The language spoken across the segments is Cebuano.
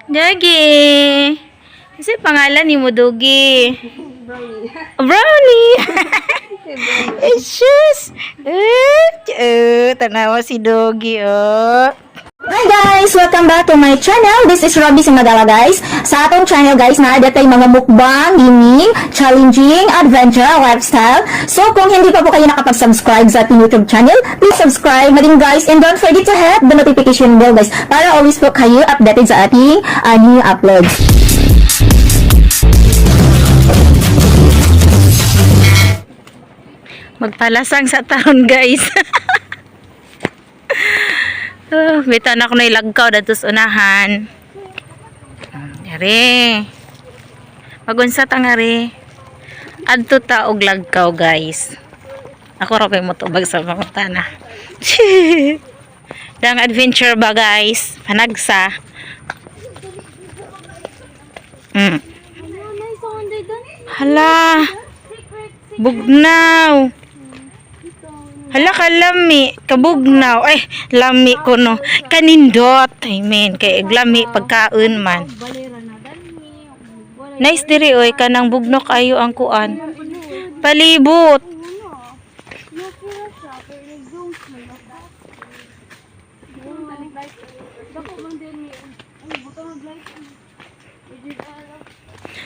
Doggy! Kasi pangalan ni mo, Doggy? Brownie. Brownie! Eh, sus! Eh, eh, tanawa si Doggy, oh. Hi guys! Welcome back to my channel. This is Robbie Sinagala, guys. Sa atong channel guys, naa tay mga mukbang, gaming, challenging, adventure, lifestyle. So kung hindi pa po kayo nakapag-subscribe sa ating YouTube channel, please subscribe na din guys. And don't forget to hit the notification bell guys para always po kayo updated sa ating new uploads. Magpalasang sa taon, guys. Oh, bitan ako na ilagkaw dito sa unahan. Yari. Magunsa ta nga ri. Adto ta og lagkaw, guys. Ako ra kay motubag sa pangutana. Dang adventure ba, guys? Panagsa. Hala. Bugnaw. Hala ka lami, kabugnaw. Ay, lami ko no. Kanindot. I mean, kay lami pagkaon man. Nice diri oy kanang bugnok ayo ang kuan. Palibot.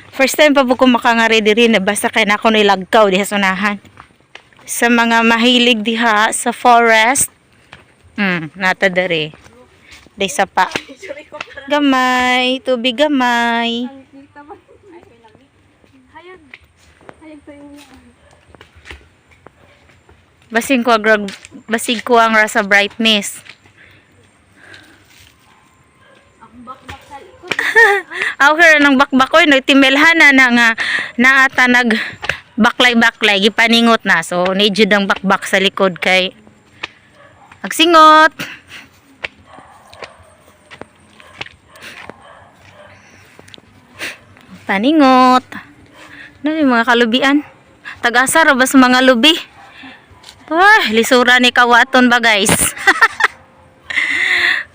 First time pa po ko makangari diri na basta kay nako nilagkaw diha sa unahan. Sa mga mahilig diha sa forest, nata diri. Day sa pa. Gamay, tubig gamay. Basig ko ang rasa brightness. Aw her nang bakbakoy nagtimelhan na na nga naata nag baklay-baklay gipaningot na, so ni jud ang bakbak sa likod kay agsingot. Paningot. Ano yung mga kalubian? Tag-asa ra ba sa mga lubi? Ay, lisura ni kawaton ba, guys?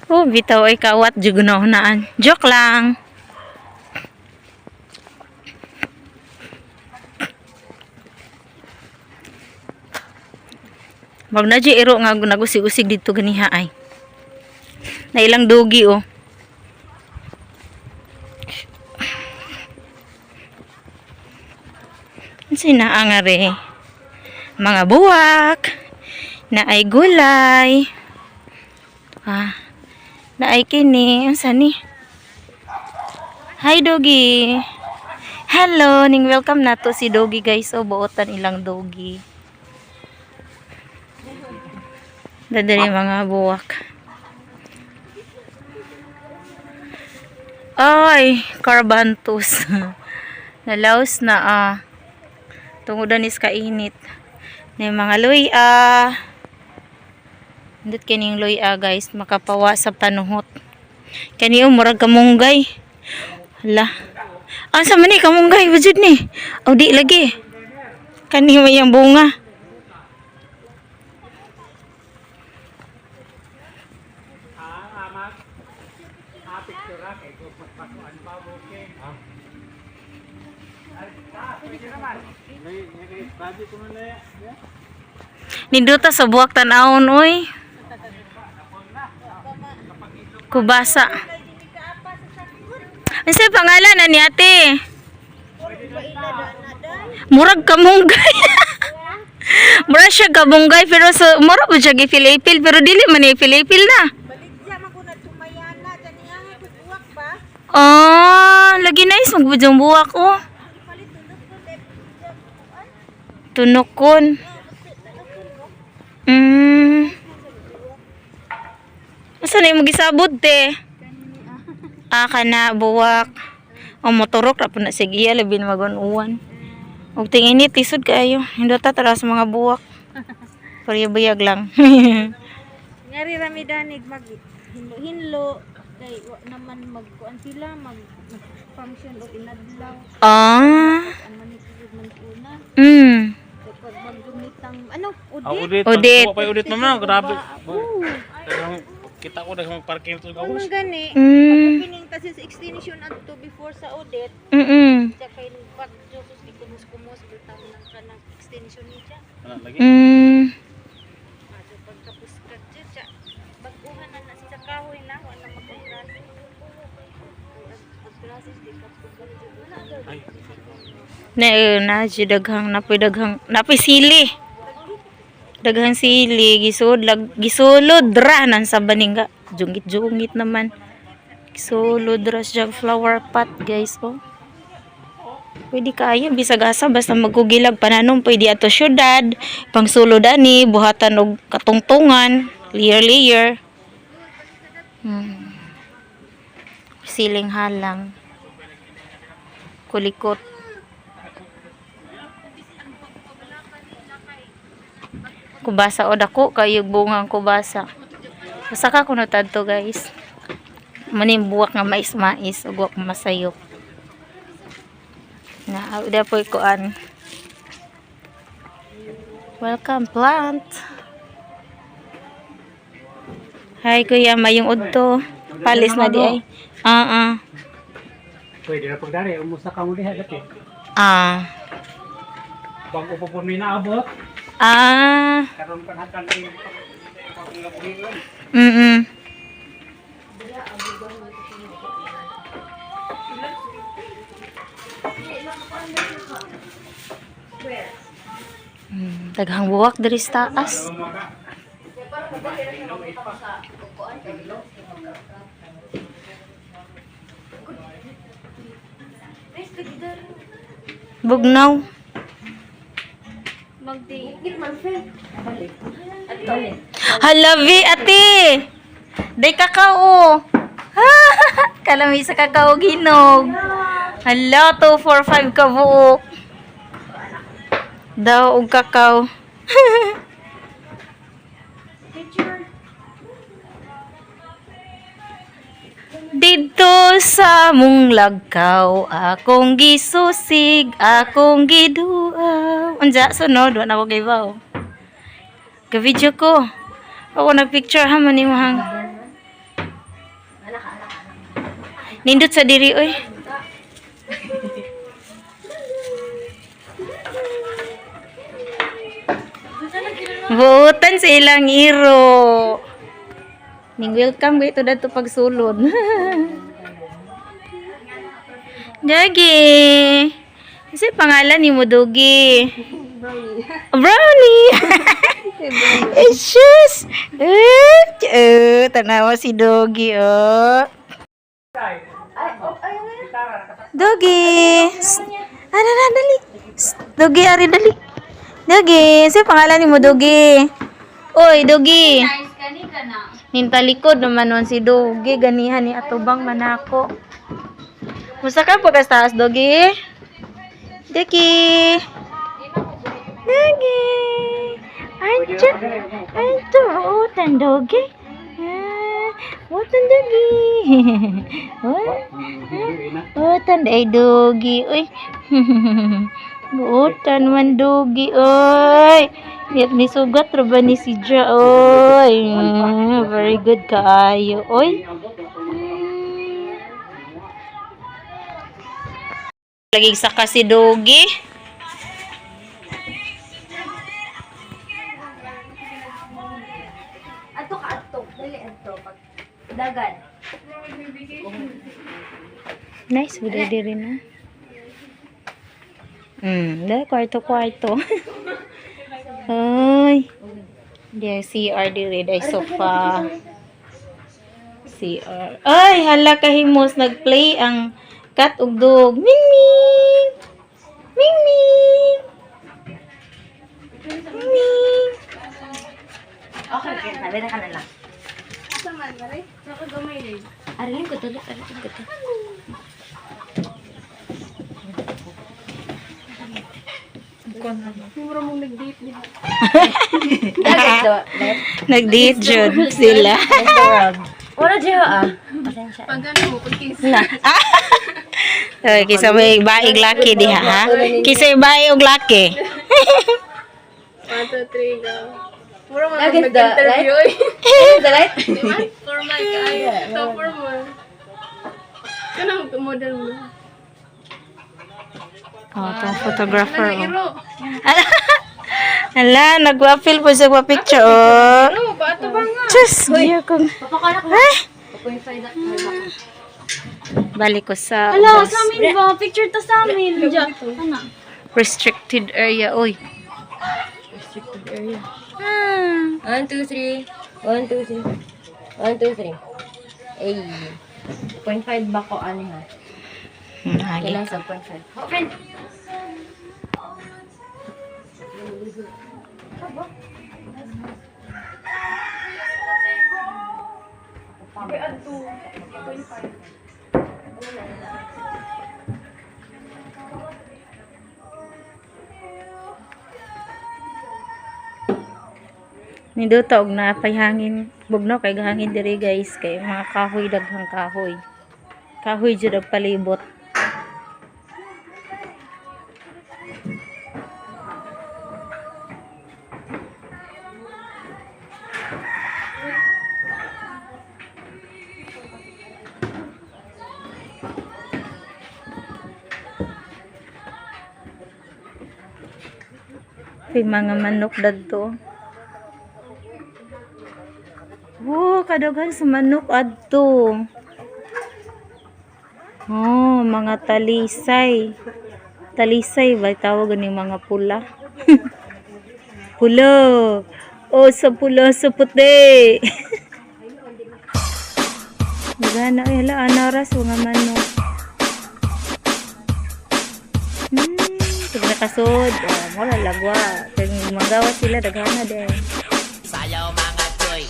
Oh, bitaw ay kawat jud naan. Joke lang. Wag na jud iro nga nagusig-usig dito ganiha ay. Na ilang dugi oh. Sina nga re? Mga buwak na ay gulay. Ah, na ay kini unsa ni? Hi, doggy. Hello, ning welcome nato si doggy, guys. Oh, buotan ilang doggy. Dadali mga buwak. Ay, carbantus. Nalaos na ah. Tungod na nis kainit. Na yung mga luya. Indot kining luya, guys, makapawa sa panuhot. Kani oh, murag kamunggay. Hala. Asa man ni kamunggay wujud ni? Aw di lagi. Kani may ang bunga. Ninduta sa buwak tan-awon oy. Kubasa. Ano pangalan na ni ate? Murag kamunggay. Murag siya kamunggay pero sa murag po siya gipil-ipil pero dili man ipil-ipil na. Ah, lagi nice magbudjong buwak oh. Tunokon. Asa na yung gisabot te? Ah, kana buwak. O motorok ra po na sige labi na magun-uwan. Og tinginit tisod kaayo. Hindot ta tara sa mga buwak. Pariya-buyag lang. Ngari ramidanig mag hinlo-hinlo kay wa naman magkuan sila mag function o inadlaw ang manikigid man una kapag magdumitang ano Ah, udit. udit. Udit. Pag udit naman, grabe. Daghang- Kita ko daghang parking ito Ano gawas. gani? Pining tas siya sa extension adto before sa audit. Siya kay pag Jesus ni kumus-kumus bitaw ng kanang extension niya. Ato pagkapuskat siya siya. Baguhan na na siya sa kahoy na wala mag-obrasis. Ang obrasis di ka. Na na jud daghang, napoy daghang, napoy sili. Daghang sili gisud lag gisulod ra nan sa baninga. Jungit-jungit naman. Gisulod ra siya flower pot, guys, oh. Pwede kaya bisag asa basta magkugilag pananom, pwede ato syudad, pangsulod ani buhatan og katungtungan, layer layer. Siling halang. Kulikot. Kubasa o dako kayo bungang kubasa. Basta ka kuno tadto, guys. Maning buwak nga mais-mais ug wak masayop. Na uda po'y kuan. Welcome plant. Hi kuya, mayong udto. Palis na di ay. Ah ah. Pwede na pagdari, umusa ka mo diha dati. Bago pa po may naabot, karon pa nakan yung panglabuhion. Daghang buwak diri sa taas. Bugnaw. Halabi, ate! Day kakao! Kalami sa kakao ginog. Hala, 2, 4, 5 ka buok. Daw og kakao. Didto sa mong lagkaw, akong gisusig, akong giduaw. Unsa sunod, wa na ko gibaw. Ka-video ko. Ako nag-picture ha man imong. Nindot sa diri oy. Buutan sa ilang iro. Ning welcome kay to dadto pagsulod. Doggy. Kasi pangalan ni mo Doggy? Brownie. Brownie. Eh, sus. Eh, eh, tanawa si Doggy, oh. Doggy. Shh. Ano na, dali. Shh. Doggy, ari, dali. Doggy, kasi pangalan ni mo Doggy? Oy, Doggy. Nintalikod naman nun si Doggy. Ganihan ni Atubang manako. Musta ka pagkastaas, Doggy? Doggy! Doggy! Ancho! Ancho! Utan, Doggy! Ah, utan, Doggy! Utan, ay, Doggy! Uy! Buutan man, Doggy! Oy! Yat ni sugat ra ba ni si Ja, oy! Very good kaayo, oy! Lagi sa kasi Doggy. Adto ka adto, dali adto pag dagan. Nice, wala di rin na. Dahil kwarto-kwarto. Ay. Di CR di rin ay sofa. CR. Ay, hala kahimos nagplay ang cat ug dog. Ming ming. Ming ming. Ming ming. Okay, okay, sabi na ka na lang. Asa man, Maray? Sa gamay rin. Aralin ko to, aralin ko to. Nag-date jud sila. Wala diyo ah. Na. Ay, kisa may baig laki diha ha. Kisa may baig og laki. 1, 2, 3, go. Puro mga Against the nag-interview eh. The light? Formal ka. So formal. Kanang model mo. Oh, itong photographer. Oh. Iro. Hala, nagwapil po sa picture. Oh. Iro, ba ito ba nga? Diyos, giya kong. Ay! Balik ko sa Hala, ubas. sa amin ba? Picture ta sa amin. Diyan. Ano? Restricted area. Oy. Restricted area. Ah. 1, 2, 3. 1, 2, 3. 1, 2, 3. Ay. 0.5 ba ko ano ha? Agi. Kailan sa 0.5? Open! Nindot og na hangin bugno kay gahangin diri, guys, kay mga kahoy, daghang kahoy. Kahoy jud ang palibot. May mga manok dadto. Oh, kadaghan sa manok adto. Oh, mga talisay. Talisay ba tawag ni mga pula? Pula. Oh, sa pula sa puti. Daghan na ay hala anaras mga manok. Pag nakasod, oh, wala lagwa. Pag magawa sila, daghan na din. Sayaw, mga toy,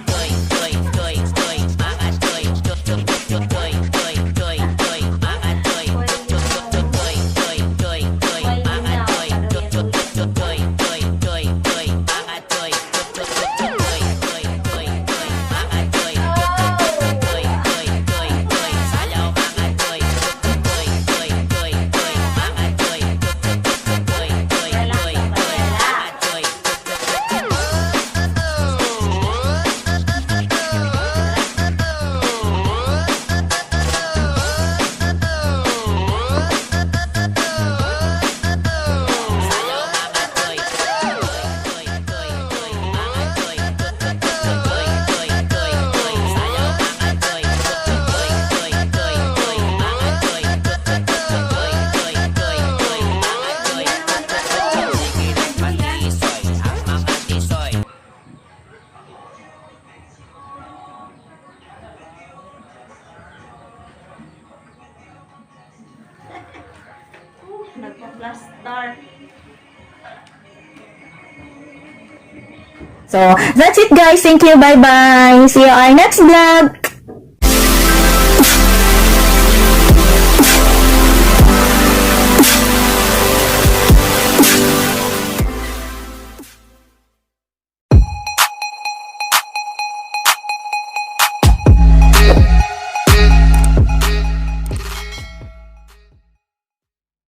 toy, toy, toy, toy, mga toy, toy, toy, toy, toy, toy, toy, mga toy, toy, toy, toy, toy, toy, mga toy, toy, toy, toy, toy, toy, toy, mga toy, toy, toy, toy, toy, toy, mga toy, toy, toy, toy, toy, sayaw, mga toy, toy, toy, toy, toy, mga toy, toy, toy, toy, toy, mga toy. Sayaw, mga toy, toy, toy, toy, mga toy, toy, toy, toy, toy, sayaw, mga toy, toy, toy, toy, toy, mga toy, toy, toy, toy, toy, mga toy. Sige nagpatisoy, ang mga tisoy. Nagpa-plaster. So, that's it, guys. Thank you. Bye-bye. See you on our next vlog.